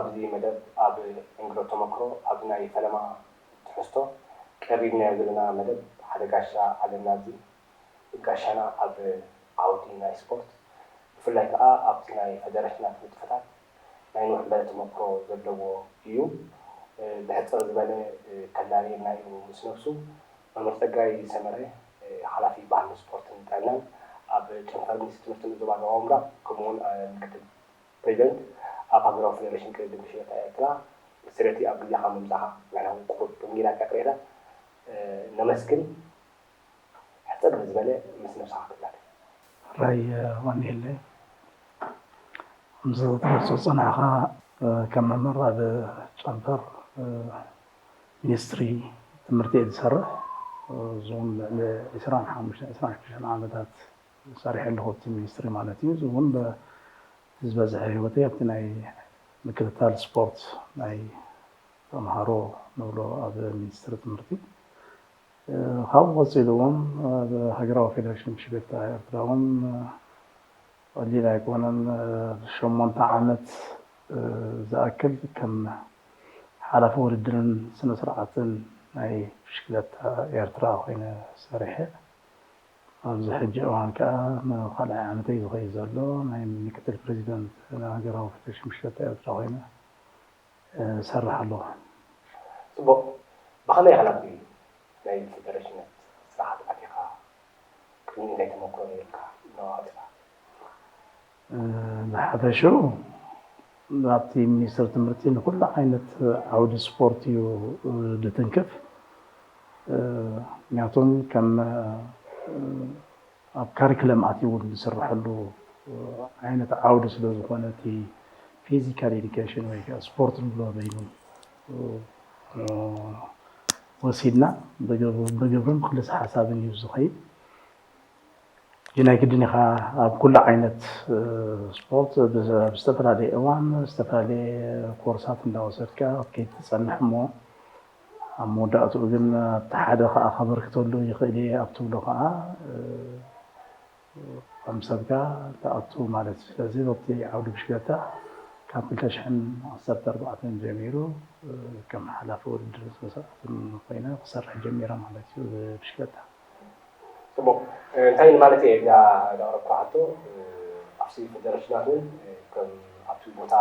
ኣብዚ መደብ ኣብ እንግዶ ተመክሮ ኣብዚ ናይ ፈለማ ትሕዝቶ ቀሪብናዮ ዘለና መደብ ሓደ ጋሻ ኣለና። ኣብዚ ጋሻና ኣብ ዓውዲ ናይ ስፖርት ብፍላይ ከዓ ኣብቲ ናይ ፈደረሽናት ንጥፈታት ናይ ነዊሕ ዝበለ ተመክሮ ዘለዎ እዩ። ብሕፅር ዝበለ ከላልየልና እዩ ምስ ነብሱ። መምህር ፀጋይ ሰመረ ሓላፊ ባህልን ስፖርትን ጥዕናን ኣብ ጨንፈር ሚኒስትሪ ትምህርትን ዞባ ደቡብ ምብራቕ ከምኡውን ምክትል ፕሬዚደንት ኣብ ሃገራዊ ፌደሬሽን ቅድድም ብሽክለታ ኤርትራ። ስረቲ ኣብ ግዜኻ ምምጻኻ ንሕና እውን ቁሩብ ደንጊና ከቅሬታ ነመስግን። ሕጽር ብዝበለ ምስ ነብስኻ ክትላለ። ሕራይ ዋኒኤለይ፣ ከምዚ ክትገልጾ ዝጸናሕካ ከም መምህር ኣብ ጨንፈር ሚኒስትሪ ትምህርቲ እየ ዝሰርሕ። እዚውን ልዕሊ ዕስራን ሓሙሽተን ዕስራን ሽዱሽተን ዓመታት ሰሪሐ ኣለኹ ኣብቲ ሚኒስትሪ ማለት እዩ። እዚ እውን ዝበዝሐ ህይወተይ ኣብቲ ናይ ምክትታል ስፖርት ናይ ተምሃሮ ንብሎ ኣብ ሚኒስትሪ ትምህርቲ። ካብኡ ቀፂሉ እውን ኣብ ሃገራዊ ፌደሬሽን ብሽክሌታ ኤርትራ እውን ቀሊል ኣይኮነን። ሸሞንተ ዓመት ዝኣክል ከም ሓላፊ ውድድርን ስነ ስርዓትን ናይ ብሽክለታ ኤርትራ ኮይነ ሰሪሐ። ኣብዚ ሕጂ እዋን ከዓ ንካልኣይ ዓመተይ ዝኸይድ ዘሎ ናይ ምክትል ፕሬዚደንት ናይ ሃገራዊ ፌደሬሽን ብሽክለታ ኤርትራ ኮይነ እሰርሕ ኣለኹ። ፅቡቕ። ብኸመይ ኢኻ ናብቲ ናይ ፌደሬሽነት ስራሓት ኣቲኻ? ቅድሚ እንታይ ተመክሮ ነይሩካ? እናወዓፅካ ብሓፈሽኡ ኣብቲ ሚኒስትሪ ትምህርቲ ንኩሉ ዓይነት ዓውዲ ስፖርት እዩ ዝትንክፍ። ምክንያቱም ከም ኣብ ካሪክለም ኣትዩ እውን ዝስርሐሉ ዓይነት ዓውዲ ስለ ዝኾነ እቲ ፊዚካል ኤዱኬሽን ወይ ከዓ ስፖርት ንብሎ በይኑ ወሲድና ብግብርን ክልስ ሓሳብን እዩ ዝኸይድ። ናይ ግድን ኢኻ ኣብ ኩሉ ዓይነት ስፖርት ኣብ ዝተፈላለየ እዋን ዝተፈላለየ ኮርሳት እንዳወሰድካ ክትከይድ ትፀንሕ እሞ ኣብ መወዳእትኡ ግን ኣብቲ ሓደ ከዓ ከበርክተሉ ይኽእል እየ ኣብ ትብሎ ከዓ ከም ሰብካ ትኣቱ ማለት እዩ። ስለዚ ኣብቲ ዓውዲ ብሽክለታ ካብ ክልተ ሽሕን ዓሰርተ ኣርባዕተን ጀሚሩ ከም ሓላፊ ውድድር ስነ ስርዓትን ኮይነ ክሰርሕ ጀሚረ ማለት እዩ ብሽክለታ። ፅቡቕ። እንታይ ንማለት እየ እዛ ዘቕረብኩ ሕቶ ኣብቲ ፌደረሽናት እውን ከም ኣብቲ ቦታ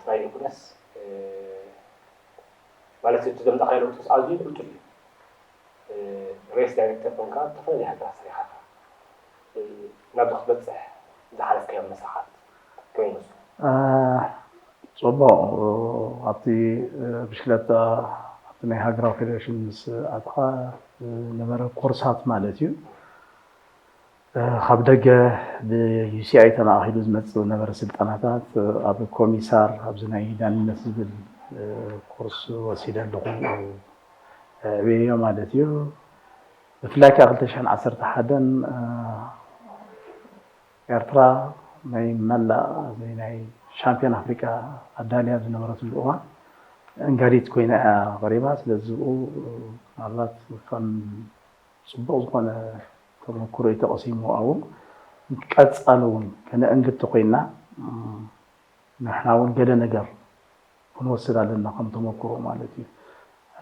ጥራይ ዘይኮነስ ማለት እቲ ዘምፃእካዮ ለውጢ ኣዝዩ ቅልጡፍ እዩ። ሬስ ዳይሬክተር ኮንካ ዝተፈላለዩ ሃገራት ሰሪሓ ኢኻ። ናብዚ ክትበፅሕ ዝሓለፍካዮም መስርሓት ከመይ ይመስሉ? ፅቡቕ። ኣብቲ ብሽክለታ ኣብቲ ናይ ሃገራዊ ፌደሬሽን ምስ ኣተኻ ዝነበረ ኮርሳት ማለት እዩ። ካብ ደገ ብ ዩ ሲ ኣይ ተማእኪሉ ዝመፅእ ዝነበረ ስልጠናታት ኣብ ኮሚሳር ኣብዚ ናይ ዳንነት ዝብል ኮርስ ወሲደ ኣለኹ። ዕብየዮ ማለት እዩ። ብፍላይ ከዓ ክልተ ሽሕን ዓሰርተ ሓደን ኤርትራ ናይ መላእ ናይ ሻምፒዮን ኣፍሪቃ ኣዳልያ ዝነበረትሉ እዋን እንጋዲት ኮይና እያ ቀሪባ። ስለዚ ብኡ ምናልባት ከም ፅቡቕ ዝኾነ ተመክሮ እዩ ተቐሲሙ ኣብኡ። ቀፃሊ እውን ከነእንግድ ተኮይንና ንሕና እውን ገለ ነገር ክንወስድ ኣለና ከም ተመክሮ ማለት እዩ።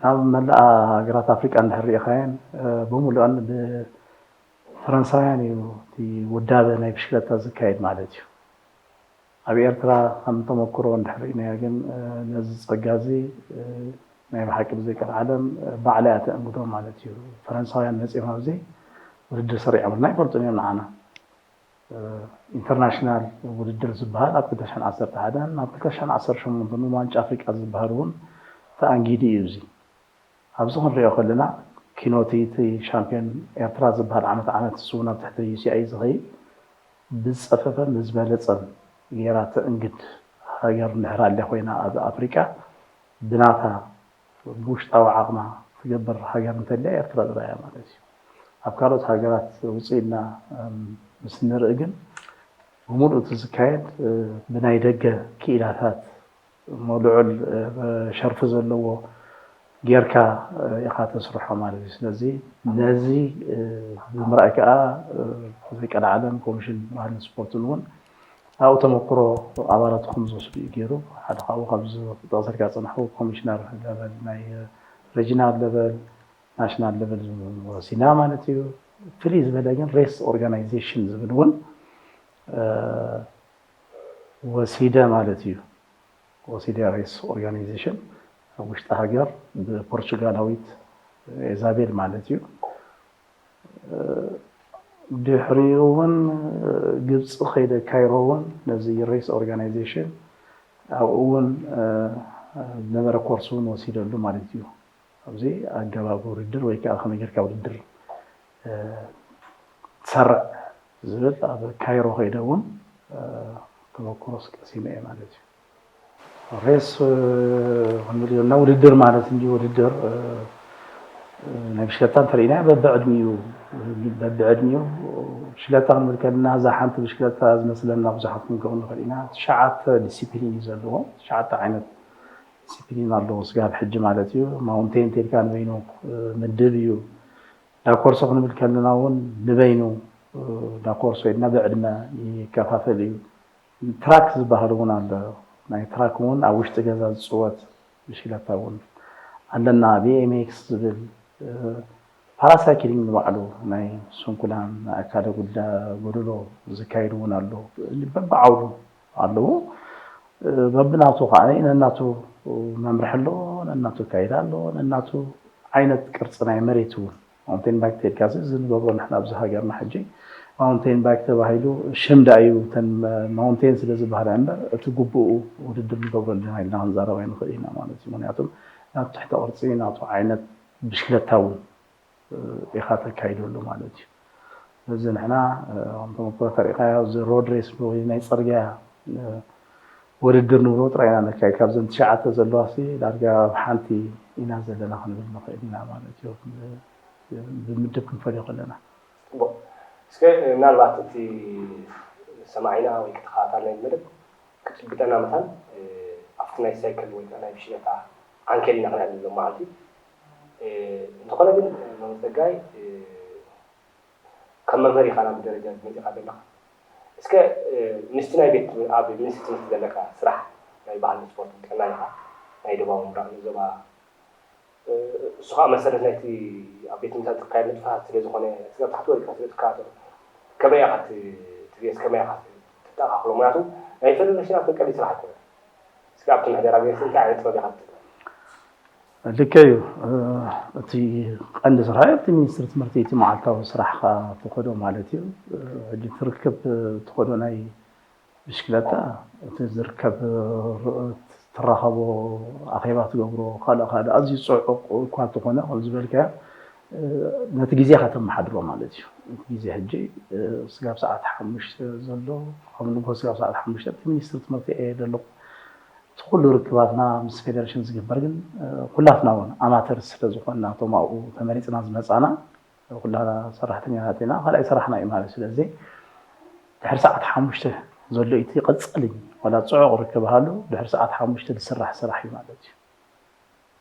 ናብ መላእ ሃገራት ኣፍሪቃ እንድሕር ሪኢኻየን ብምሉኣን ብፈረንሳውያን እዩ እቲ ውዳበ ናይ ብሽክለታ ዝካየድ ማለት እዩ። ኣብ ኤርትራ ከም ተመክሮ እንድሕር ርኢናዮ ግን ነዚ ፀጋ እዚ ናይ ብሓቂ ብዘይ ቀልዓለም ባዕላ እያ ተእንግዶ ማለት እዩ። ፈረንሳውያን መፂኦም ኣብዚ ውድድር ሰሪዖምልና ኣይፈልጡን እዮም ንዓና። ኢንተርናሽናል ውድድር ዝበሃል ኣብ ክልተ ሽሕን ዓሰርተ ሓደን ኣብ ክልተ ሽሕን ዓሰርተ ሸሞንተን ዋንጫ ኣፍሪቃ ዝበሃል እውን ተኣንጊዱ እዩ። እዚ ኣብዚ ክንሪኦ ከለና ኪኖቲ እቲ ሻምፒዮን ኤርትራ ዝበሃል ዓመት ዓመት እሱ እውን ኣብ ትሕቲ ዩ ሲ ኣይ ዝኸይድ ብዝፀፈፈን ብዝበለፀን ጌራ ተእንግድ ሃገር እንድሕር ኣልያ ኮይና ኣብ ኣፍሪቃ ብናታ ብውሽጣዊ ዓቕማ ትገብር ሃገር እንተልያ ኤርትራ ጥራይ እያ ማለት እዩ። ኣብ ካልኦት ሃገራት ውፅእ ኢልና ምስ ንርኢ ግን ብምሉእ እቲ ዝካየድ ብናይ ደገ ክኢላታት እሞ ልዑል ሸርፊ ዘለዎ ጌርካ ኢኻ ተስርሖ ማለት እዩ። ስለዚ ነዚ ብምርኣይ ከዓ ዘይቀልዓለም ኮሚሽን ባህልን ስፖርትን እውን ኣብኡ ተመክሮ ኣባላቱ ከም ዝወስዱ እዩ ገይሩ። ሓደ ካብኡ ካብዚ ክጠቕሰልካ ዝጸናሕኩ ኮሚሽነር ለቨል፣ ናይ ሬጂናል ለቨል፣ ናሽናል ለቨል ወሲድና ማለት እዩ። ፍልይ ዝበለ ግን ሬስ ኦርጋናይዜሽን ዝብል እውን ወሲደ ማለት እዩ። ወሲደ ሬስ ኦርጋናይዜሽን ኣብ ውሽጢ ሃገር ብፖርቹጋላዊት ኤዛቤል ማለት እዩ። ድሕሪኡ እውን ግብፂ ከይደ፣ ካይሮ እውን ነዚ ሬስ ኦርጋናይዜሽን ኣብኡ እውን ዝነበረ ኮርስ እውን ወሲደሉ ማለት እዩ። ኣብዚ ኣገባብ ውድድር ወይ ከዓ ከመይ ጌርካ ውድድር ትሰርዕ ዝብል ኣብ ካይሮ ከይደ እውን ተመክሮስ ቀሲመ እየ ማለት እዩ። ሬስ ክንብል ኢልና ውድድር ማለት እንዲ ውድድር ናይ ብሽክለታ እንተሪእና በብዕድሚኡ በብዕድሚኡ ብሽክለታ ክንብል ከለና እዛ ሓንቲ ብሽክለታ ዝመስለና ብዙሓት ክንከውን ንኽእል ኢና። ትሽዓተ ዲሲፕሊን እዩ ዘለዎ። ትሽዓተ ዓይነት ዲሲፕሊን ኣለዎ ስጋብ ሕጂ ማለት እዩ። ማውንቴን ተልካ ንበይኑ ምድብ እዩ። ዳኮርሶ ክንብል ከለና እውን ንበይኑ ዳኮርሶ ኢልና ብዕድመ ይከፋፈል እዩ። ትራክ ዝበሃል እውን ኣሎ። ናይ ትራክ እውን ኣብ ውሽጢ ገዛ ዝፅወት ብሽክለታ እውን ኣለና። ቢኤምኤክስ ዝብል ፓራሳይክሊንግ ንባዕሉ ናይ ስንኩላን ኣካለ ጉዳ ጎደሎ ዝካየድ እውን ኣሎ። በብዓውዱ ኣለዉ። በብናቱ ከዓ ነናቱ መምርሒ ኣለዎ፣ ነናቱ ኣካይዳ ኣለዎ፣ ነናቱ ዓይነት ቅርፂ ናይ መሬት እውን ማውንቴን ባይክ ተልካ እዚ ንገብሮ ንሕና ኣብዚ ሃገርና ሕጂ ማውንቴን ባይክ ተባሂሉ ሽም ደኣ እዩ እተን ማውንቴን ስለ ዝበሃላ እምበር እቲ ግቡኡ ውድድር ንገብረሉ ኢና ኢልና ክንዛረብ ኣይንኽእል ኢና ማለት እዩ። ምክንያቱ ናቱ ትሕተ ቅርፂ ናቱ ዓይነት ብሽክለታ እውን ኢኻ ተካይደሉ ማለት እዩ። ስለዚ ንሕና ከምቶም ተሪእካዮ እዚ ሮድ ሬስ ወይ ናይ ፅርግያ ውድድር ንብሎ ጥራይ ኢና ነካይድ። ካብዘን ትሽዓተ ዘለዋ ሲ ዳርጋ ኣብ ሓንቲ ኢና ዘለና ክንብል ንኽእል ኢና ማለት እዩ። ብምድብ ክንፈልዮ ከለና። ፅቡቕ። እስከ ምናልባት እቲ ሰማዒና ወይ ተኸታታልና መደብ ክጭብጠና መታን ኣብቲ ናይ ሳይክል ወይ ናይ ብሽለታ ዓንኬል ኢና ክንዕል ሎም መዓልቲ። እንተኾነ ግን መምህር ፀጋይ ከም መምህር ኢኻ ናብ ደረጃ መፂኻ ዘለኻ። እስከ ምስቲ ናይ ቤት ኣብ ሚኒስትሪ ትምህርቲ ዘለካ ስራሕ ናይ ባህልን ስፖርትን ጥዕናን ኢኻ ናይ ደቡባዊ ምብራቕ ዞባ እሱ ከዓ መሰረት ናይቲ ኣብ ቤት ትምህርትታት ዝካየድ ንጥፈታት ስለ ዝኾነ ስጋብ ታሕቲ ወሪድካ ስለ ትከታተሎ ከመይ ኢኻ ትግየስ ከመይ ኢኻ ትተኣኻኽሎ ምክንያቱ ናይ ፌደሬሽናት ቀሊል ስራሕ ኣይኮነን። እስኪ ኣብቲ ምሕደራ ገይርሲ እንታይ ዓይነት ጥበብ ኢኻ ትጥቀም? ልክዕ እዩ። እቲ ቀንዲ ስራሕ ኣብቲ ሚኒስትሪ ትምህርቲ እቲ መዓልታዊ ስራሕካ ትኸዶ ማለት እዩ። ሕጂ ትርክብ ትኸዶ ናይ ብሽክለታ እቲ ዝርከብ ትራኸቦ ኣኼባ ትገብሮ ካልእ ካልእ ኣዝዩ ፅዑቕ እኳ እንተኾነ ከም ዝበልካዮ ነቲ ግዜኻ ተመሓድሮ ማለት እዩ። እቲ ግዜ ሕጂ ስጋብ ሰዓት ሓሙሽተ ዘሎ ካብ ንጎ ስጋብ ሰዓት ሓሙሽተ ኣብቲ ሚኒስትሪ ትምህርቲ እየ ዘለኹ። እቲ ኩሉ ርክባትና ምስ ፌደሬሽን ዝግበር ግን ኩላትና እውን ኣማተር ስለ ዝኾንና እቶም ኣብኡ ተመሪፅና ዝመፃና ኩላና ሰራሕተኛታት ኢና ካልኣይ ስራሕና እዩ ማለት ስለዚ ድሕሪ ሰዓት ሓሙሽተ ዘሎ እቲ ይቐፅል እዩ ዋላ ፅዑቕ ርክብ ሃሉ ድሕሪ ሰዓት ሓሙሽተ ዝስራሕ ስራሕ እዩ ማለት እዩ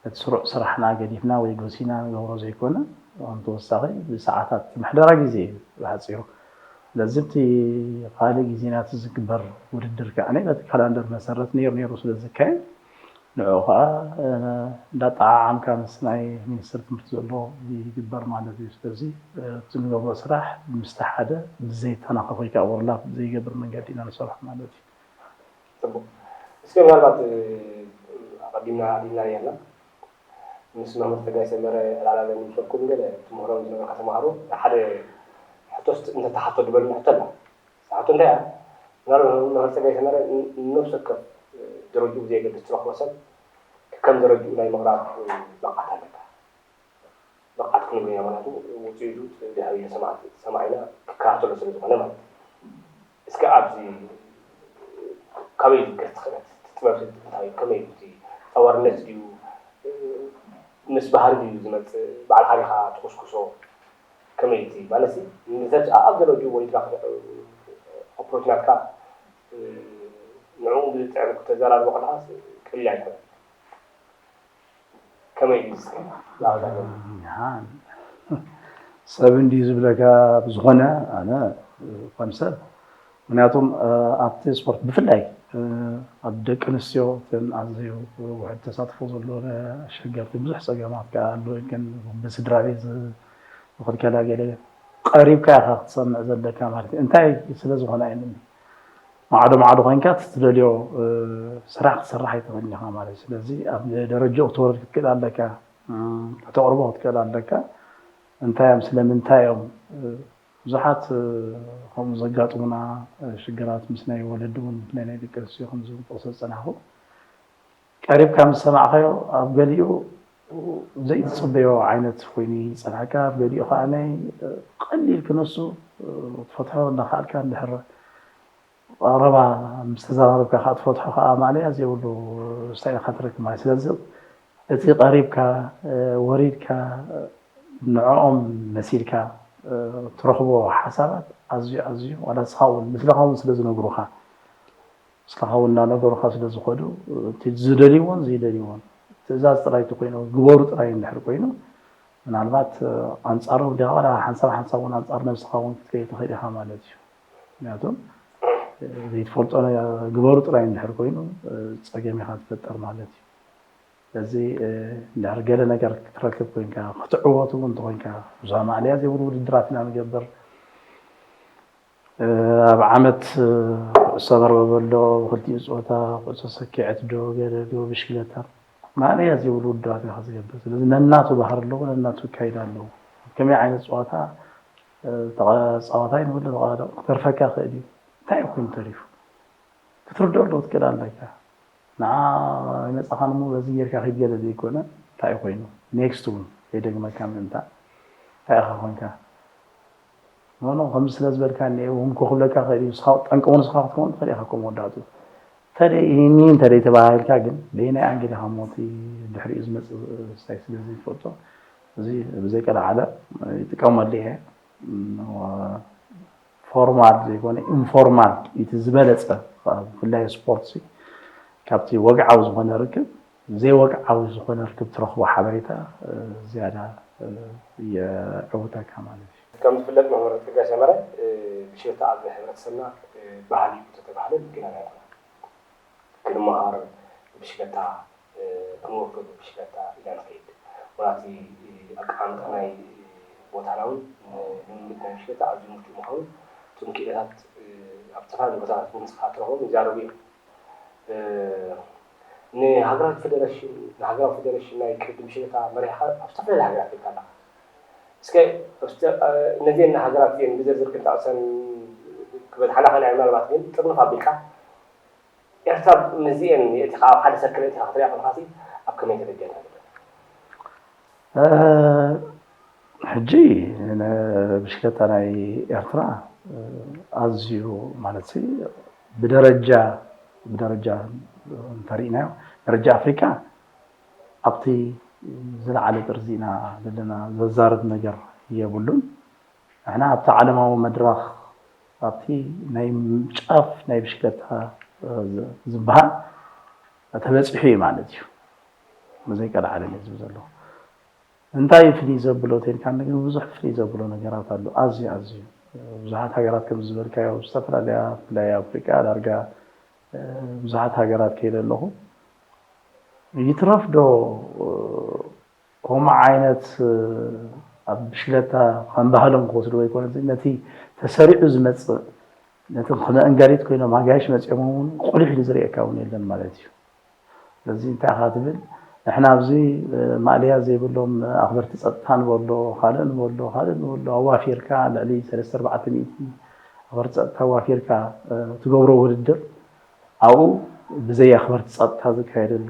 እቲ ስሩዕ ስራሕና ገዲፍና ወይ ጎሲና ንገብሮ ዘይኮነ ከም ተወሳኺ ብሰዓታት ምሕደራ ግዜ እዩ ብሓፂሩ ስለዚ እቲ ካልእ ግዜና እቲ ዝግበር ውድድር ከዓ ነቲ ካላንደር መሰረት ነይሩ ነይሩ ስለ ዝካየድ ንዕኡ ከዓ እንዳጠዓዓምካ ምስ ናይ ሚኒስትር ትምህርቲ ዘሎ ይግበር ማለት እዩ። ስለዚ እቲ ንገብሮ ስራሕ ምስቲ ሓደ ብዘይተናኸፍ ወይ ከዓ ኦቨርላፕ ብዘይገብር መንገዲ ኢና ንሰርሖ ማለት እዩ። ፅቡቅ። እስከ ምናልባት ኣቐዲምና ኣሊልና ነርና ምስ መምህር ፀጋይ ሰመረ ዕላል ኣለኒ ምስ በልኩም ገለ ትምህሮም ዝነበርካ ተምሃሮ ሓደ ሕቶስ እንተተሓቶ ዝበሉኒ ሕቶ ኣላ። እዛ ሕቶ እንታይ እያ? ምናልባት መምህር ፀጋይ ሰመረ ንነብሲ ወከፍ ደረጅኡ ብዘየገድስ ትረኽቦ ሰብ ከም ደረጅኡ ናይ ምቕራብ ብቕዓት ኣለካ። ብቕዓት ክንብሎ ኢና ምኽንያቱ ውፅኢቱ ድሕሪ ኢሉ ሰማዒና ክከታተሎ ስለ ዝኾነ ማለት እዩ። እስከ ኣብዚ ካበይ እዩ ዝገርት ክእለት እቲ ጥበብ ስልቲ እንታይ እዩ ከመይ እዩ እቲ ጠዋርነት ድዩ ምስ ባህሪ ድዩ ዝመፅእ ባዕልኻ ዲኻ ትኹስኩሶ ከመይ እቲ ማለት ሲ ንዘብ ኣብ ዘሎ ድዩ ወይ ድካ ኣፕሮች ናትካ ንዕኡ ብዝጥዕም ክተዘራርቦ ከለካ ቀሊል ኣይኮነን ከመይ እዩ ዝስከ ሰብ እንዲዩ ዝብለካ ብዝኾነ ኣነ ኮም ሰብ ምክንያቱም ኣብቲ ስፖርት ብፍላይ ኣብ ደቂ ኣንስትዮ እተን ኣዝዩ ውሕድ ተሳትፎ ዘለዎ ኣሸገርቲ ብዙሕ ፀገማት ከኣ ኣሎ። ግን ብስድራ ቤት ዝኽልከላ ገለ ቀሪብካ ኢኻ ክትሰምዕ ዘለካ ማለት እዩ። እንታይ ስለ ዝኾነ ኣይንን ማዕዶ ማዕዶ ኮይንካ ትደልዮ ስራሕ ክትሰርሕ ኣይትኽእል ኢኻ ማለት እዩ። ስለዚ ኣብ ደረጃ ክትወርድ ክትክእል ኣለካ፣ ከተቕርቦ ክትክእል ኣለካ። እንታይ እዮም ስለምንታይ እዮም ብዙሓት ከምኡ ዘጋጥሙና ሽግራት ምስ ናይ ወለዲ እውን ናይ ናይ ደቂ ኣንስትዮ ከምዚ ጥቕሲ ዝፀናሕኩ ቀሪብካ ምስ ሰማዕካዮ ኣብ ገሊኡ ዘይትፅበዮ ዓይነት ኮይኑ ይፀናሕካ፣ ኣብ ገሊኡ ከዓ ናይ ቀሊል ክነሱ ክትፈትሖ እንዳከኣልካ እንድሕር ቀረባ ምስ ተዘራረብካ ከዓ ትፈትሖ ከዓ ማለያ ዘይብሉ ስታይል ኢካ ትረክብ ማለት። ስለዚ እቲ ቀሪብካ ወሪድካ ንዕኦም መሲልካ ትረኽቦ ሓሳባት ኣዝዩ ኣዝዩ ዋላ ንስኻ እውን ምስልኻ እውን ስለ ዝነግሩኻ ምስልኻ እውን እናነገሩኻ ስለ ዝኸዱ እቲ ዝደልይዎን ዘይደልይዎን ትእዛዝ ጥራይ እቲ ኮይኑ ግበሩ ጥራይ እንድሕር ኮይኑ ምናልባት ኣንፃሮም ዲኻ ዋላ ሓንሳብ ሓንሳብ እውን ኣንፃር ነብስኻ እውን ክትከይድ ትኽእል ኢኻ ማለት እዩ። ምክንያቱም ዘይትፈልጦ ግበሩ ጥራይ እንድሕር ኮይኑ ፀገም ኢኻ ትፈጠር ማለት እዩ። ስለዚ እንድሕር ገለ ነገር ክትረክብ ኮይንካ ክትዕወት እውን እንተኮይንካ ብዙሃ ማእለያ ዘይብሉ ውድድራት ኢና ንገብር። ኣብ ዓመት ኩዕሶ መርበብ ኣሎ፣ ብክልቲኡ ፆታ ኩዕሶ ሰኪዐት ዶ ገለ ዶ ብሽክለታ ማእለያ ዘይብሉ ውድድራት ኢኻ ዝገብር። ስለዚ ነናቱ ባህሪ ኣለዎ፣ ነናቱ ይካይድ ኣለዎ። ከመይ ዓይነት ፀዋታ ተፃዋታይ ንብሎ ተቃዶ ክተርፈካ ክእል እዩ። እንታይ እዩ ኮይኑ ተሪፉ ክትርድኦ ኣለዎ ትክእል ኣለካ። ንዓ ይመፃኻን እሞ በዚ ጌርካ ኪድ ገለ ዘይኮነ እንታይ ኮይኑ ኔክስት እውን ከይደግመካ ምእንታ እንታይ ኢኻ ኮንካ ኖኖ ከምዚ ስለ ዝበልካ እኒኤ እውን ኮ ክብለካ ክእል እዩ። ንስኻ ጠንቂ እውን ንስኻ ክትከውን ትኽእል ኢኻ ከም መወዳእትኡ። እንተደይ እኒ እንተደይ ተባሂልካ ግን በየናይ ኣንግል ኢኻ ሞቲ ድሕሪኡ ዝመፅእ ስታይ ስለ ዘይትፈልጦ እዚ ብዘይ ቀልዓለም ይጥቀመሉ እየ። ፎርማል ዘይኮነ ኢንፎርማል እቲ ዝበለፀ ብፍላይ ስፖርት ካብቲ ወግዓዊ ዝኾነ ርክብ ዘይወግዓዊ ዝኾነ ርክብ ትረኽቦ ሓበሬታ ዝያዳ የዕውተካ ማለት እዩ። ከም ዝፍለጥ መምህር ጸጋይ ሰመረ ብሽታ ኣብ ሕብረተሰብና ባህሊ እዩ ተተባህለ ግን ኣይኮነ ክንመሃር ብሽለታ ክንወፍር ብሽለታ ኢና ንኸይድ ዋላ እቲ ኣቀማምጣ ናይ ቦታና እውን ልምምድ ናይ ብሽለታ ኣዝዩ ምቹእ ምዃኑ እቶም ክኢላታት ኣብ ዝተፈላለዩ ቦታታት እውን ንስኻ ትረኽቦም ይዛረቡ እዮም። ንሃገራዊ ፌደሬሽን ንሃገራዊ ፌደሬሽን ናይ ቅድድም ብሽለታ መሪሕኻ ኣብ ዝተፈላለዩ ሃገራት ከይድካ ኣለኻ። እስከ ነዚአን ሃገራት እዚአን ብዝርዝር ክንጠቕሰን ክበዝሓና ኸን ምናልባት ግን ጥርንፍ ኣቢልካ ኤርትራ ምስዚኤን የእቲኻ ኣብ ሓደ ሰርክል የእቲኻ ክትሪኣ ከለኻሲ ኣብ ከመይ ደረጃ እያ ዘለና? ሕጂ ብሽክለታ ናይ ኤርትራ ኣዝዩ ማለት ብደረጃ ብደረጃ እንተሪእናዮ ደረጃ ኣፍሪካ ኣብቲ ዝለዓለ ጥርዚ ኢና ዘለና ዘዛርብ ነገር የብሉን። ንሕና ኣብቲ ዓለማዊ መድረኽ ኣብቲ ናይ ጫፍ ናይ ብሽክለታ ዝበሃል ተበፂሑ እዩ ማለት እዩ። ብዘይ ቀልዓለም እዩ ዝብል ዘሎ። እንታይ ፍልይ ዘብሎ ተልካ ግን ብዙሕ ፍልይ ዘብሎ ነገራት ኣሎ። ኣዝዩ ኣዝዩ ብዙሓት ሃገራት ከም ዝበልካዮ ዝተፈላለያ ብፍላይ ኣፍሪቃ ዳርጋ ብዙሓት ሃገራት ከይደ ኣለኹ ይትረፍ ዶ ከምኡ ዓይነት ኣብ ብሽክለታ ከም ባህሎም ክወስድዎ ኣይኮነን ነቲ ተሰሪዑ ዝመፅእ ነቲ ከመ እንጋሪት ኮይኖም ኣጋይሽ መፂኦም እውን ቁልሕ ኢሉ ዝርእየካ እውን የለን ማለት እዩ። ስለዚ እንታይ ኢኻ ትብል ንሕና ኣብዚ ማእለያ ዘይብሎም ኣኽበርቲ ፀጥታ ንበሎ ካልእ ንበሎ ካልእ ንበሎ ኣዋፊርካ ልዕሊ ሰለስተ ኣርባዕተ ሚእቲ ኣኽበርቲ ፀጥታ ኣዋፊርካ ትገብሮ ውድድር ኣብኡ ብዘይ ኣኽበርቲ ፀጥታ ዝካየደሉ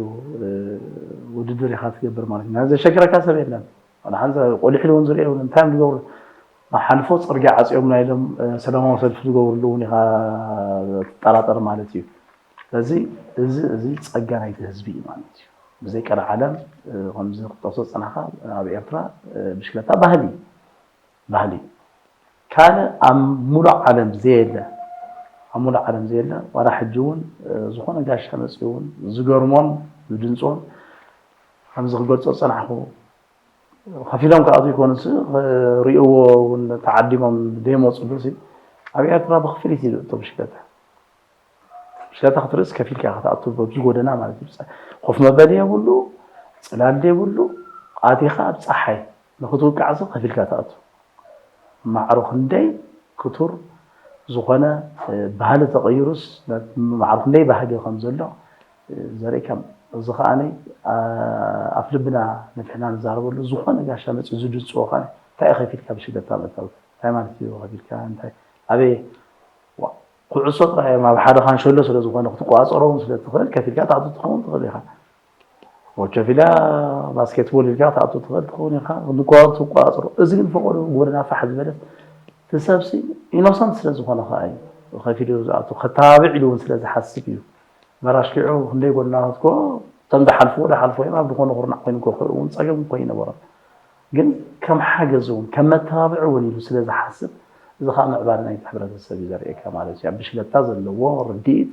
ውድድር ኢኻ ትገብር ማለት እዩ። ዘሸግረካ ሰብ የለን። ዋላ ሓንቲ ቆሊሕ እውን ዝርኤ እውን እንታይ እዮም ዝገብሩ? ሓልፎ ፅርግያ ዓፅዮም ናይ ኢሎም ሰላማዊ ሰልፊ ዝገብርሉ እውን ኢኻ ትጠራጠር ማለት እዩ። ስለዚ እዚ እዚ ፀጋ ናይቲ ህዝቢ እዩ ማለት እዩ። ብዘይ ቀልዓለም ከምዚ ክጠቅሶ ዝፀናሕካ ኣብ ኤርትራ ብሽክለታ ባህሊ ባህሊ ካልእ ኣብ ሙሉእ ዓለም ዘየለ ኣብ ሙሉእ ዓለም ዘየለ ዋላ ሕጂ እውን ዝኾነ ጋሻ መፅኡ እውን ዝገርሞን ዝድንፅዎን ከምዚ ክገልፆ ዝፀናሕኩ ከፊሎም ክኣትዉ ይኮኑስ ክርእይዎ እውን ተዓዲሞም ዘይመፅሉ ኣብ ኤርትራ ብክፍሊት እዩ ዝእቶ ብሽክለታ። ብሽክለታ ክትርእስ ከፊልካ ኢኻ ትኣቱ፣ በብዚ ጎደና ማለት እዩ። ብፀ-፣ ኮፍ መበሊ የብሉ፣ ፅላል የብሉ፣ ኣቲኻ ኣብ ፀሓይ ንክትውቃዕ ሰብ ከፊልካ ትኣቱ። ማዕሮ ክንደይ ክቱር ዝኾነ፣ እ፣ ባህሊ ተቐይሩስ፣ ነ-፣ ማዕሮ ክንደይ ባህጊ ከም ዘሎ፣ እ፣ ዘርእካ። እዚ ከኣ፣ ኣ-፣ ኣፍ ልብና ነፊሕና ንዛረበሉ፣ ዝኾነ ጋሻ መፂኡ ዝድንፅዎ ከኣ፣ እንታይ እዩ ከፊልካ ብሽክለታ ምእታው? እንታይ ማለት እዩ ከፊልካ? እንታይ፣ ኣበይ? ዋ፣ ኩዕሶ ጥራይ እዮም፣ ኣብ ሓደ ካንሸሎ ስለ ዝኾነ ክትቆፃፀሮ እውን ስለ ትኽእል፣ ከፊልካ ትኣቱ ትኸውን ትኽእል ኢኻ። ኦቸፊላ ባስኬትቦል ኢልካ ክትኣቱ ትኽእል ትኸውን ኢኻ። ንኳ-፣ ትቆፃፀሮ። እዚ ግን ፈቐዶ ጎደና ፋሕ ዝበለት፣ እቲ ሰብሲ ኢኖሰንት ስለ ዝኾነ ከኣ እዩ ከፊሉ ዝኣቱ። ከተባብዕ ኢሉ እውን ስለ ዝሓስብ እዩ። መራሽኪዑ ክንደይ ጎደናታት እኮ እቶም ዝሓልፍዎ ዝሓልፍዎ እዮም። ኣብ ዝኾነ ኩርናዕ ኮይኑ እኮ ክርኢ እውን ጸገም እኮ ኣይነበሮን። ግን ከም ሓገዝ እውን፣ ከም መተባብዒ እውን ኢሉ ስለ ዝሓስብ፣ እዚ ኸኣ ምዕባለ ናይቲ ሕብረተሰብ እዩ ዘርእየካ ማለት እዩ። ኣብ ብሽክለታ ዘለዎ ርድኢት፣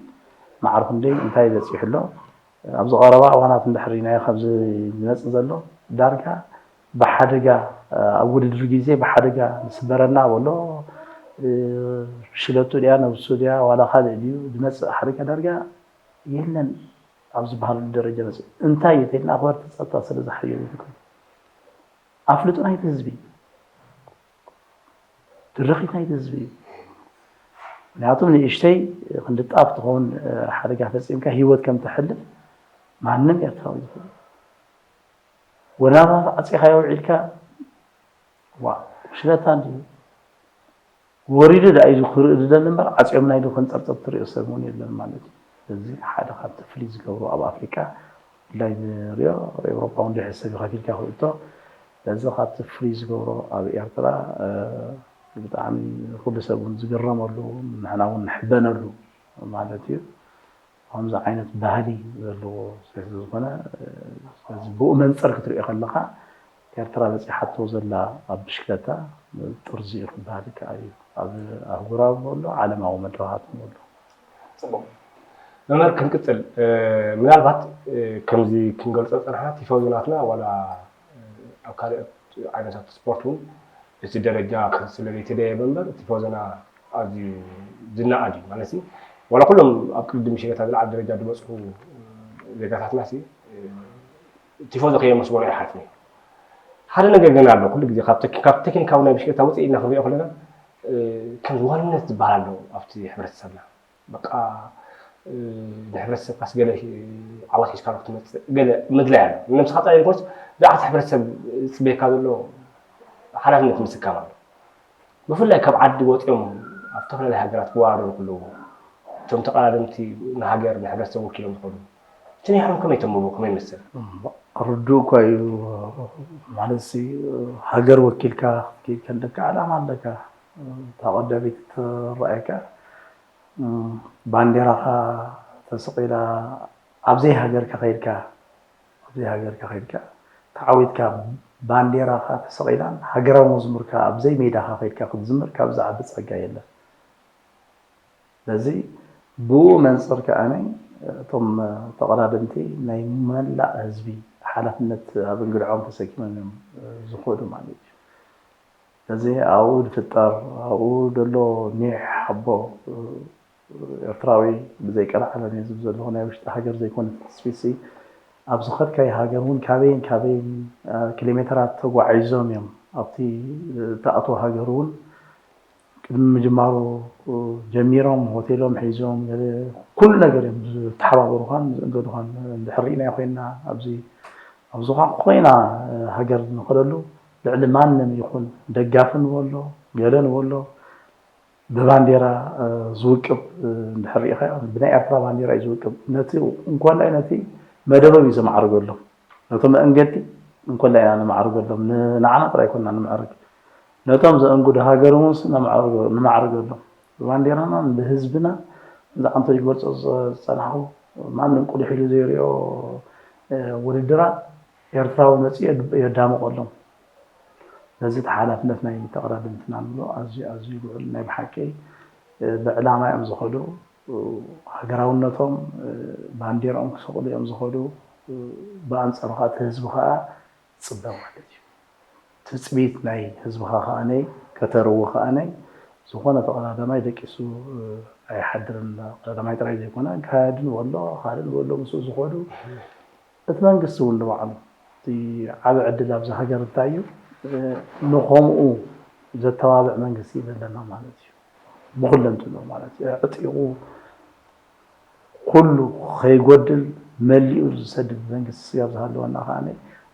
ማዕረ ክንደይ እንታይ በጺሑ ኣሎ፣ ኣብዚ ቀረባ እዋናት እንድሕር ርኢናዮ፣ ካብዚ ዝመጽእ ዘሎ ዳርጋ ብሓደጋ፣ ኣብ ውድድር ግዜ ብሓደጋ ዝስበረና በሎ፣ ሽለቱ ድያ፣ ነብሱ ድያ፣ ዋላ ካልእ ድዩ ዝመጽእ ሓደጋ ዳርጋ የለን። ኣብ ዝበሃለሉ ደረጃ መጽእ። እንታይ እዩ ተይልና፣ ኣኽበርቲ ጸጥታ ስለ ዝሓየሉ ይኾን። ኣፍልጡ ናይቲ ህዝቢ፣ ድርኺት ናይቲ ህዝቢ እዩ። ምክንያቱም ንእሽተይ ክንዲ ጣፍ ትኸውን ሓደጋ ፈጺምካ ህይወት ከም ተሕልፍ ማንም ኤርትራዊ ዝኽእል። ጎደናታት ዓጺኻዮ ውዒልካ፣ ዋ፣ ሽለታ እንድዩ። ወሪዱ ደኣ ኢሉ ክርኢ ዝደሊ እምበር፣ ዓጽዮምና ኢሉ ከንጸርጽር ትርእዮ ሰብ እውን የለን ማለት እዩ። እዚ ሓደ ካብቲ ፍልይ ዝገብሮ ኣብ ኣፍሪቃ፣ ብፍላይ ንሪኦ፣ ኣብ ኤውሮጳ እውን ድሕሪ ሰብ ከፊልካ ክእቶ፣ እዚ ካብቲ ፍልይ ዝገብሮ ኣብ ኤርትራ፣ እ፣ ብጣዕሚ ኩሉ ሰብ እውን ዝግረመሉ፣ ንሕና እውን ንሕበነሉ ማለት እዩ። ከምዚ ዓይነት ባህሊ ዘለዎ ስለ ዝኾነ፣ እ፣ ስለዚ ብኡ መንጽር ክትሪኦ ከለኻ፣ ኤርትራ በጺሓቶ ዘላ ኣብ ብሽክለታ ጥርዚ እዩ ክበሃል ይከኣል እዩ። ኣብ ኣህጉራዊ ንበሎ፣ ዓለማዊ መድረኻት ንበሎ። ጽቡቕ። መምህር፣ ክንቅጽል፣ እ፣ ምናልባት፣ እ፣ ከምዚ ክንገልጾ ዝጸናሕና ቲፎዞ ናትና ዋላ፣ እ፣ ኣብ ካልኦት ዓይነታት ስፖርት እውን እቲ ደረጃ ስለ ዘይተደየበ እምበር ቲፎዞና ኣዝዩ ዝነኣድ እዩ። ማለት ሲ፣ ዋላ ኩሎም ኣብ ቅድድም ብሽክለታ ዝለዓለ ደረጃ ዝበጽሑ ዜጋታትና ሲ፣ እ፣ ቲፎዞ ከየመስገኑ ኣይሓልፉን እዮም። ሓደ ነገር ግን ኣሎ፣ ኩሉ ግዜ ካብ ቴክ-፣ ካብ ቴክኒካዊ ናይ ብሽክለታ ውፅእ ኢልና ክንሪኦ ከለና፣ እ፣ ከምዚ ዋንነት ዝበሃል ኣሎ ኣብቲ ሕብረተሰብና። በቃ፣ እ፣ ንሕብረተሰብካስ ገለ ሂ-፣ ዓወት ሒዝካ ክትመፅእ ገለ ምድላይ ኣሎ። ንነብስኻ ጥራይ ዘይኮነስ ብዛዕባ እቲ ሕብረተሰብ ዝፅበየካ ዘሎ ሓላፍነት ምስካም ኣሎ። ብፍላይ ካብ ዓዲ ወፂኦም ኣብ ዝተፈላለዩ ሃገራት ክወዳደሩ ከለዉ፣ እቶም ተቐዳደምቲ ንሃገር፣ ንሕብረተሰብ ወኪሎም ዝኸዱ፣ እቲ ናይኹም ከመይ ተንብቦ፣ ከመይ ይመስል? ርዱእ እኳ እዩ። ማለት ሲ፣ ሃገር ወኪልካ ክትከይድ ከለካ ዕላማ ኣለካ። እታ ቀዳመይቲ ትረኣየካ፣ ባንዴራኻ ተሰቒላ፣ ኣብ ዘይሃገርካ ከይድካ፣ ኣብ ዘይሃገርካ ከይድካ ተዓዊትካ፣ ባንዴራኻ ተሰቒላን ሃገራዊ መዝሙርካ ኣብ ዘይሜዳኻ ከይድካ ክትዝምር ካብ ዝዓቢ ጸጋ የለን። ስለዚ ብኡ መንጽር ከኣ እቶም ተቐዳደምቲ ናይ መላእ ህዝቢ ሓላፍነት ኣብ እንግድዖም ተሰኪሞም እዮም ዝኸዱ ማለት እዩ። ስለዚ ኣብኡ ዝፍጠር፣ ኣብኡ ዘሎ ኒሕ ሓቦ፣ ኤርትራዊ ብዘይ ቀልዓለም እዩ ዝብል ዘለኹ፣ ናይ ውሽጢ ሃገር ዘይኮነ ትጽቢትሲ፣ ኣብ ዝኸድካዮ ሃገር እውን ካበይን ካበይን፣ እ፣ ኪሎ ሜተራት ተጓዒዞም እዮም ኣብቲ እትኣትዎ ሃገር እውን ቅድሚ ምጅማሩ ጀሚሮም፣ ሆቴሎም ሒዞም፣ ገለ ኩሉ ነገር እዮም ዝተሓባበሩኻን ዝእንገዱኻን። እንድሕር ርኢናዮ ኮይንና፣ ኣብዚ፣ ኣብ ዝኾን ኮይና ሃገር ንኸደሉ፣ ልዕሊ ማንም ይኹን ደጋፊ ንበሎ፣ ገለ ንበሎ፣ ብባንዴራ፣ እ፣ ዝውቅብ፣ እ፣ እንድሕር ርኢኻዮ፣ ብናይ ኤርትራ ባንዴራ እዩ ዝውቅብ። ነቲ እንኮላይ ነቲ መደቦም እዩ ዘማዕርገሎም። ነቶም መእንገድቲ እንኮላይ ኢና ነማዕርገሎም። ን-፣ ንዓና ጥራይ ኣይኮንና ንምዕርግ። ነቶም ዘእንግዱ ሃገር እውን ስ-፣ ነማዕርገ-፣ ነማዕርገሎም። ብባንዴራናን ብህዝብና፣ እዚ ዓንቶ ይገልጾ ዝጸ-፣ ዝጸናሕኩ፣ ማንም ቁሊሕ ኢሉ ዘይሪኦ፣ እ፣ ውድድራት ኤርትራዊ መጺኡ የድ-፣ የዳምቐሎም። ነዚ እቲ ሓላፍነት ናይ ተቐዳደምትና ንብሎ ኣዝዩ፣ ኣዝዩ ልዑል ናይ ብሓቂ፣ እ፣ ብዕላማ እዮም ዝኸዱ። እ፣ ሃገራውነቶም፣ እ፣ ባንዴራኦም ክሰቕሉ እዮም ዝኸዱ። እ፣ ብኣንጻሩ ኸኣ እቲ ህዝቢ ኸኣ ይጽበ ማለት እዩ። ትጽቢት ናይ ህዝብኻ ኸኣ ነይ ከተርዊ ኸኣ ነይ ዝኾነ ተቐዳዳማይ ደቂሱ ኣይሓድርን። ቀዳዳማይ ጥራይ ዘይኮነ፣ ጋህድን ወሎ ካልእን ወሎ ምስኡ ዝኾዱ፣ እቲ መንግስቲ እውን ንባዕሉ እቲ ዓቢ ዕድል ኣብዚ ሃገር እንታይ እዩ? ንኸምኡ ዘተባብዕ መንግስቲ እዩ ዘለና ማለት እዩ። ብኹለንትንኡ ማለት እዩ። ኣዕጢቑ ኩሉ ከይጎድል መሊኡ ዝሰድድ መንግስቲ ስጋብ ዝሃለወና ከዓኒ፣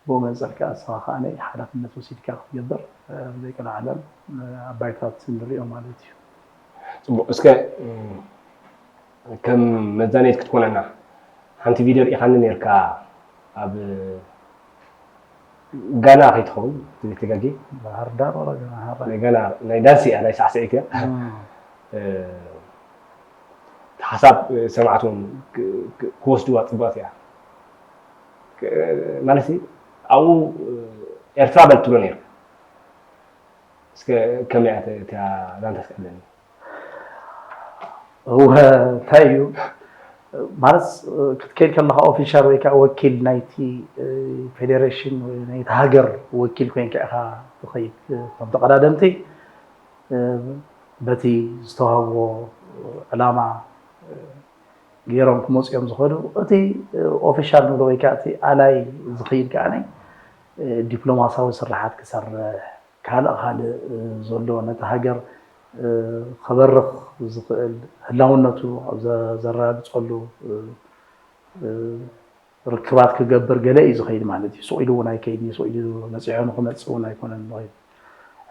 ብኡ መንፅር ከኣ ንስኻ ከዓኒ ሓላፍነት ወሲድካ ክትገብር፣ እ፣ ብዘይቀልዓለም፣ እ፣ ኣብ ባይታታት ንሪኦ ማለት እዩ። ፅቡቅ። እስከ እም፣ ከም መዛነይት ክትኮነና ሓንቲ ቪድዮ ርኢኻኒ ነርካ ኣብ ጋና ከይትኸውን ዘይተጋጊ ባህር ዳር ወላ ገና ሃራ ናይ ጋና ናይ ዳንስ እያ፣ ናይ ሳዕስዒት እያ። እ፣ ሓሳብ ሰማዕትዎም ክ- ክ- ክወስድዋ ፅቡቃት እያ። ክ- ማለት ኣብኡ ኤርትራ በል ትብሎ ነርካ። እስከ ከመይ እያ እቲኣ ዛንታ ስቀለኒ? እወ እንታይ እዩ ማለት ክትከይድ ከለካ ኦፊሻል ወይ ከዓ ወኪል ናይቲ ፌዴሬሽን ወይ ናይቲ ሃገር ወኪል ኮይንካ ኢካ ትኸይድ። እቶም ተቀዳደምቲ በቲ ዝተዋህብዎ ዕላማ ገይሮም ክመፁ እዮም ዝኸዱ። እቲ ኦፊሻል ንብሎ ወይ ከዓ እቲ ኣላይ ዝኸይድ ከዓ ዲፕሎማሲያዊ ስራሓት ክሰርሕ ካልእ ካልእ ዘሎ ነቲ ሃገር ከበርኽ ዝኽእል ህላውነቱ ኣብ ዘረጋግፀሉ ርክባት ክገብር ገለ እዩ ዝኸይድ ማለት እዩ። ስቕ ኢሉ እውን ኣይከይድን እዩ። ስቕ ኢሉ በፂሑ ንክመፅእ እውን ኣይኮነን ዝኸይድ።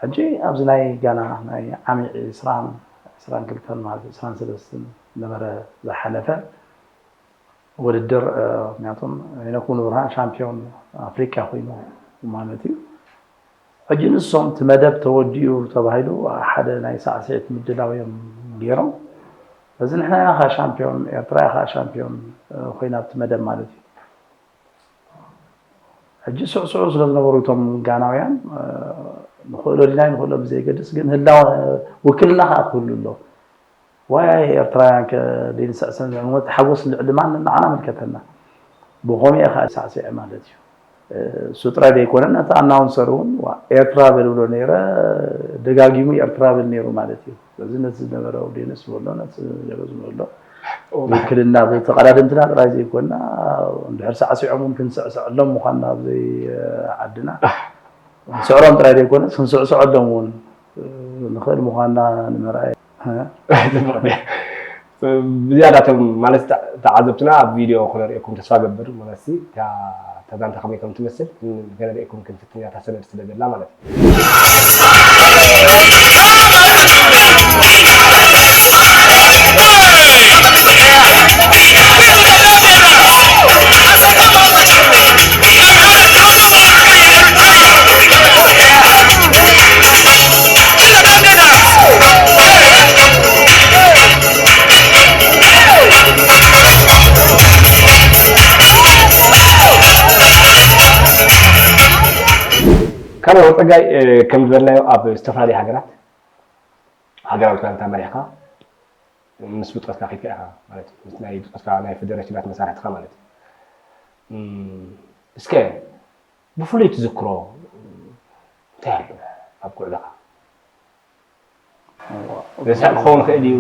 ሕጂ ኣብዚ ናይ ጋና ናይ ዓሚ ዕስራን ዕስራን ክልተን ማለት ዕስራን ሰለስተን ነበረ ዝሓለፈ ውድድር ምክንያቱም ሄኖክ ሙሉብርሃን ሻምፒዮን ኣፍሪቃ ኮይኑ ማለት እዩ። ሕጂ ንሶም እቲ መደብ ተወዲኡ ተባሂሉ ሓደ ናይ ሳዕስዒት ምድላው እዮም ገይሮም። በዚ ንሕና ኢና ከዓ ሻምፒዮን ኤርትራ እያ ከዓ ሻምፒዮን ኮይና ኣብቲ መደብ ማለት እዩ። ሕጂ ስዕስዑ ስለ ዝነበሩ እቶም ጋናውያን ንኽእሎ ዲና ንኽእሎ ብዘይገድስ ግን ህላወ ውክልና ከዓ ክህሉ ኣሎ። ዋይ ኤርትራውያን ከ ደይንስዕስዕ ንዕወት ሓጎስ ልዕሊ ማንም ንዓና ምልከተና። ብኸምኡ እየ ከዓ ሳዕሲዐ ማለት እዩ። እሱ ጥራይ ዘይኮነ ነቲ ኣናውንሰር እውን ዋ ኤርትራ በል ብሎ ነይረ ደጋጊሙ ኤርትራ በል ነይሩ ማለት እዩ። ስለዚ ነቲ ዝነበረ ኦዲየንስ ዝበሎ ነቲ ገለ ዝበሎ ውክልና ብተቐዳደምትና ጥራይ ዘይኮና እንድሕር ሳዕሲዖም እውን ክንስዕስዐሎም ምዃንና ኣብ ዘይዓድና ንስዕሮም ጥራይ ዘይኮነስ ክንስዕስዐሎም እውን ንኽእል ምዃንና ንምርኣይ። ብዝያዳ እቶም ማለት ተዓዘብትና ኣብ ቪድዮ ክነርእየኩም ተስፋ ገብር ማለት እታ ዛንታ ከመይ ከም ትመስል ከነርእየኩም ክንፍትን እያ እታ ሰነድ ስለ ዘላ ማለት እዩ። ካልእ ወፀጋይ ከም ዝበልናዮ ኣብ ዝተፈላለዩ ሃገራት ሃገራዊ ጋንታ መሪሕካ ምስ ብፆትካ ከይድካ ኢኻ ማለት እዩ። ምስ ናይ ብፆትካ ናይ ፌደሬሽናት መሳርሕትኻ ማለት እዩ። እስከ ብፍሉይ ትዝክሮ እንታይ ኣሎ ኣብ ጉዕዞኻ? ረሳዕ ክኸውን ይኽእል እዩ።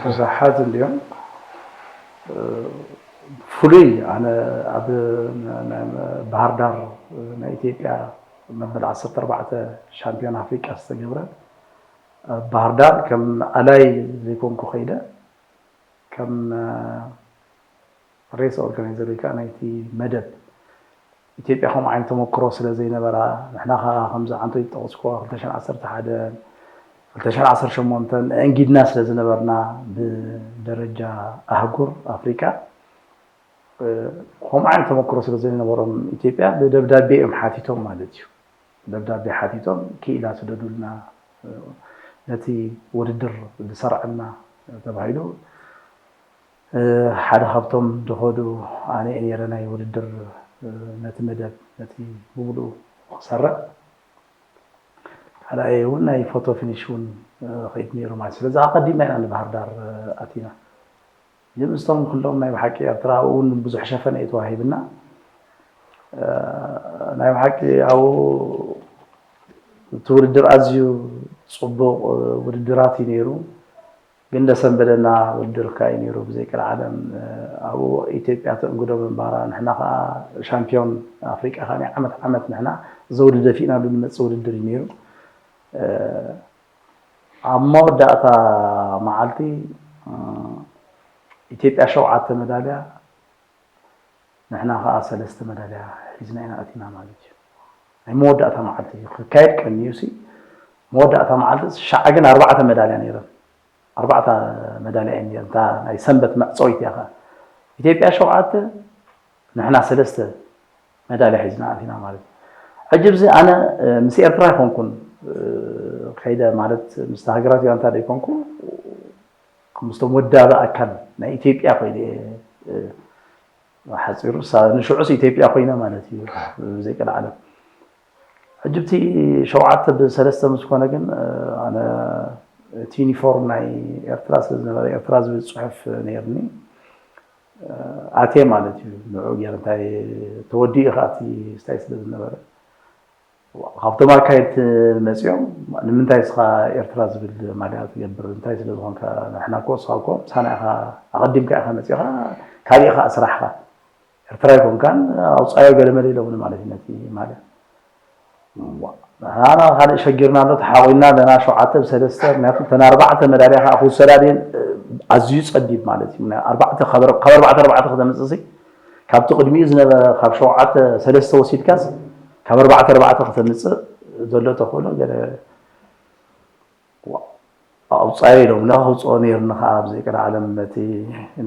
ብዙሓት እንድዮም። ብፍሉይ ኣነ ኣብ ባህር ዳር ናይ ኢትዮጵያ መበል ዓሰርተ ኣርባዕተ ሻምፒዮን ኣፍሪቃ ዝተገብረ ኣብ ባህር ዳር ከም ኣላይ ዘይኮንኩ ከይደ ከም ሬስ ኦርጋናይዘር ወይ ከዓ ናይቲ መደብ ኢትዮጵያ ከምኡ ዓይነት ተመክሮ ስለ ዘይነበራ ንሕና ከዓ ከምዚ ዓንቶ ይጠቕስኮ ክልተ ሽሕን ዓሰርተ ሓደን ክልተ ሽሕን ዓሰርተ ሸሞንተን ኣእንጊድና ስለ ዝነበርና ብደረጃ ኣህጉር ኣፍሪቃ ከምኡ ዓይነት ተመክሮ ስለ ዘይነበሮም ኢትዮጵያ ብደብዳቤ እዮም ሓቲቶም ማለት እዩ። ደብዳቤ ሓቲቶም ክኢላ ስደዱልና ነቲ ውድድር ዝሰርዐልና ተባሂሉ ሓደ ካብቶም ዝኸዱ ኣነ እየ ነይረ ናይ ውድድር ነቲ መደብ ነቲ ብምሉኡ ክሰርዕ ካልኣየ እውን ናይ ፎቶ ፊኒሽ እውን ከይድ ነይሩ ማለት ስለዚ ኣቐዲምና ኢና ንባህር ዳር ኣቲና ግን ምስቶም ኩሎም ናይ ብሓቂ ኤርትራ እውን ብዙሕ ሸፈነ እዩ ተዋሂብና ናይ ብሓቂ ኣብኡ እቲ ውድድር ኣዝዩ ጽቡቕ ውድድራት እዩ ነይሩ። ግን ደሰንበደና ውድድር ከኣ እዩ ነይሩ ብዘይ ቀልዓለም። ኣብኡ ኢትዮጵያ ተእንግዶ ምንባራ፣ ንሕና ከኣ ሻምፒዮን ኣፍሪቃ ከኣ ናይ ዓመት ዓመት ንሕና ዘውዲ ደፊእናሉ ንመጽእ ውድድር እዩ ነይሩ። ኣብ መወዳእታ መዓልቲ ኢትዮጵያ ሸውዓተ መዳልያ፣ ንሕና ከኣ ሰለስተ መዳልያ ሒዝና ኢና ኣቲና ማለት እዩ። ናይ መወዳእታ መዓልቲ እዩ ክካየድ ቀንዩ ሲ፣ መወዳእታ መዓልቲ ሸዓ ግን ኣርባዕተ መዳልያ ነይረን። ኣርባዕተ መዳልያ እየን ነይረን። እታ ናይ ሰንበት መዕጸዊት እያ ከኣ። ኢትዮጵያ ሸውዓተ፣ ንሕና ሰለስተ መዳልያ ሒዝና ኣቲና ማለት እዩ። ሕጂ ብዚ ኣነ፣ እ፣ ምስ ኤርትራ ኣይኮንኩን፣ እ፣ ከይደ ማለት ምስቲ ሃገራት ጋንታ ደይኮንኩ፣ ምስቶም ወዳቢ ኣካል ናይ ኢትዮጵያ ኮይነ እየ፣ እ፣ ሓጺሩ ሳ-፣ ንሽዑስ ኢትዮጵያ ኮይነ ማለት እዩ፣ ብዘይ ቀልዓለም። ሕጂ እቲ ሸውዓተ ብሰለስተ ምስ ኮነ ግን፣ እ፣ ኣነ እቲ ዩኒፎርም ናይ ኤርትራ ስለ ዝነበረ፣ ኤርትራ ዝብል ጽሑፍ ነይርኒ። እ፣ ኣትየ ማለት እዩ። ንዕኡ ገይረ እንታይ ተወዲኡ ከኣ እቲ ስታይ ስለ ዝነበረ። ካብቶም ኣካየድቲ መጺኦም፣ "ንምንታይ እስኻ ኤርትራ ዝብል ማልያ ትገብር? እንታይ ስለ ዝኾንካ? ንሕና እኮ፣ እስኻ እኮ ምሳና ኢኻ፣ ኣቐዲምካ ኢኻ መጺኻ፣ ካልእ ኢኻ ስራሕኻ። ኤርትራ ኣይኮንካን፣ ኣውጻዮ ገለመለ" ኢሎምኒ ማለት እዩ ነቲ ማልያ። ንሕና ካልእ ሸጊርና ኣሎ፣ ተሓቑና ኣለና፣ ሸውዓተ ብሰለስተ፣ ምክንያቱ እተን ኣርባዕተ መዳልያ ከኣ ክውሰዳ ድየን፣ ኣዝዩ ጸቢብ ማለት እዩ። ኣርባዕተ፣ ካብ ኣር-፣ ካብ ኣርባዕተ ኣርባዕተ ከተምጽእ ሲ፣ ካብቲ ቅድሚኡ ዝነበረ፣ ካብ ሸውዓተ ሰለስተ ወሲድካስ፣ ካብ ኣርባዕተ ኣርባዕተ ከተምጽእ ዘሎ ተኽእሎ ገለ ዋ-፣ ኣውጻዮ ኢሎምና፣ ከውጽኦ ነይሩኒ ከኣ ብዘይ ቀልዓለም ነቲ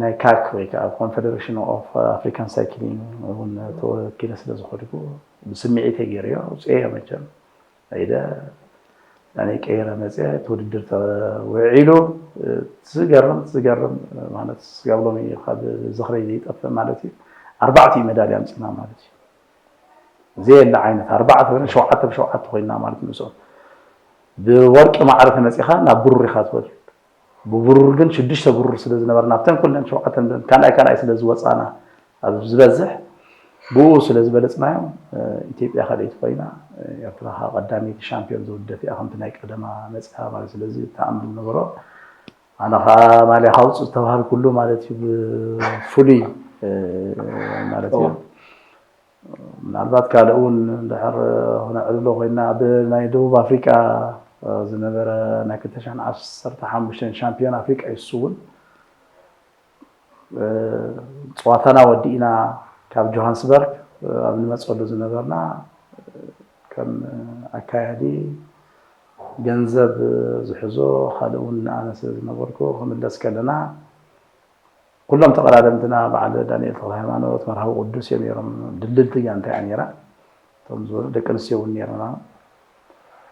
ናይ ካክ ወይ ከኣ ኮንፈደሬሽን ኦፍ ኣፍሪካን ሳይክሊንግ እውን ተወኪለ ስለ ዝኾንኩ ብስምዒተይ ገይረዮ፣ ኣውጽኤዮ መቸም። ከይደ፣ ናነይ ቀይረ መጽየ፣ እቲ ውድድር ተውዒሉ። ዝገርም፣ ዝገርም ማለት ስጋብ ሎሚ ካብ ዝኽረይ ዘይጠፍእ ማለት እዩ። ኣርባዕቲኡ መዳልያ ኣምጺእና ማለት እዩ። ዘየለ ዓይነት ኣርባዕተ ወይ ሸውዓተ ብሸውዓተ ኮይና ማለት ምስኦም። ብወርቂ ማዕረ ተመጺኻ ናብ ብሩር ኢኻ ትወርድ። ብብሩር ግን ሽዱሽተ ብሩር ስለ ዝነበረ ናብተን ኩለን ሸውዓተን ካልኣይ ካልኣይ ስለ ዝወጻና ኣብ ዝበዝሕ ብኡ ስለ ዝበለጽናዮም፣ እ፣ ኢትዮጵያ ካልኣይቲ ኮይና፣ እ፣ ኤርትራ ከኣ ቀዳመይቲ ሻምፒዮን ዝውደት እያ ከምቲ ናይ ቀደማ መጽያ ማለት። ስለዚ ተኣምር ነበሮ። ኣነ ከኣ ማልያ ካውጽእ ዝተባሃልኩሉ ማለት እዩ ብፍሉይ፣ እ፣ ማለት እዩ። እዎ። ምናልባት ካልእ እውን እንድሕር ክነዕልሎ ኮይና፣ ኣብ ናይ ደቡብ ኣፍሪቃ ዝነበረ ናይ ክልተ ሽሕን ዓሰርተ ሓሙሽተን ሻምፒዮን ኣፍሪቃ እዩ። እሱ እውን፣ እ፣ ጸዋታና ወዲእና ካብ ጆሃንስበርግ፣ እ፣ ኣብ ንመጸሉ ዝነበርና፣ እ፣ ከም ኣካያዲ ገንዘብ ዝሕዞ ካልእ እውን ኣነ ስለ ዝነበርኩ ክምለስ ከለና፣ ኩሎም ተቐዳደምትና በዓል ዳንኤል ተኽለሃይማኖት፣ መርሃዊ ቅዱስ እዮም ነይሮም። ድልድልቲ ጋንታ እያ ነይራ። እቶም ዝበሉ ደቂ ኣንስትዮ እውን ነይረና።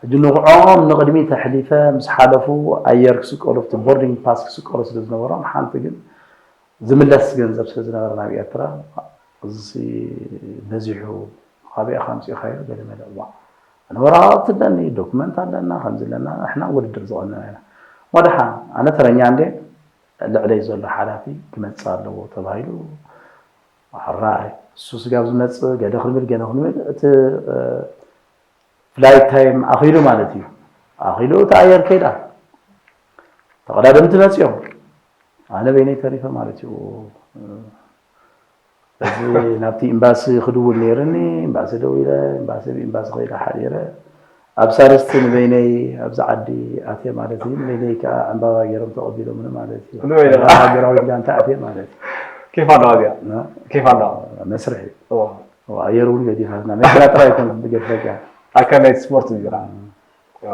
ሕጂ ንዕኦም ንቕድሚት ኣሕሊፈ ምስ ሓለፉ፣ ኣየር ክስቀሉ፣ ኣብቲ ቦርዲንግ ፓስ ክስቀሉ ስለ ዝነበሮም፣ ሓንቲ ግን ዝምለስ ገንዘብ ስለ ዝነበረ ናብ ኤርትራ፣ እዚ በዚሑ፣ ካበይ ኢኻ ኣምጺእካዮ? ገለ መለ። እዋ፣ ኣነ ወረቓቕቲ ኣለኒ፣ ዶክመንት ኣለና፣ ከምዚ ኣለና፣ ንሕና ውድድር ዝቐነና ኢና። ወደሓ፣ ኣነ ተረኛ እንዴ፣ ልዕለይ ዘሎ ሓላፊ ክመጽእ ኣለዎ ተባሂሉ። ሕራይ፣ እሱ ስጋብ ዝመጽእ ገለ ክንብል፣ ገለ ክንብል፣ እቲ፣ እ፣ ፍላይት ታይም ኣኺሉ ማለት እዩ። ኣኺሉ እቲ ኣየር ከይዳ። ተቐዳደምቲ መጺኦም። ኣነ በይነይ ተሪፈ ማለት እዩ። እዚ ናብቲ ኤምባሲ ክድውል ነይርኒ፣ ኤምባሲ ደዊለ፣ ኤምባሲ ብኤምባሲ ከይደ ሓዲረ። ኣብ ሳልስቲ ንበይነይ ኣብዚ ዓዲ ኣትየ ማለት እዩ። ንበይነይ ከኣ ዕምባባ ገይሮም ተቐቢሎምኒ ማለት እዩ። ንበይነይ ከኣ ሃገራዊት ጋንታ ኣትየ ማለት እዩ። ኬፍ ኣለዋ እዚኣ። እ? ኬፍ ኣለዋ። መስርሕ እዩ። እዋ። እዋ፣ ኣየር እውን ገዲፋትና። መኪና ጥራይ ኣይኮነትን ትገድፈካ። ኣካል ናይቲ ስፖርት እዩ እዚኣ። እዋ።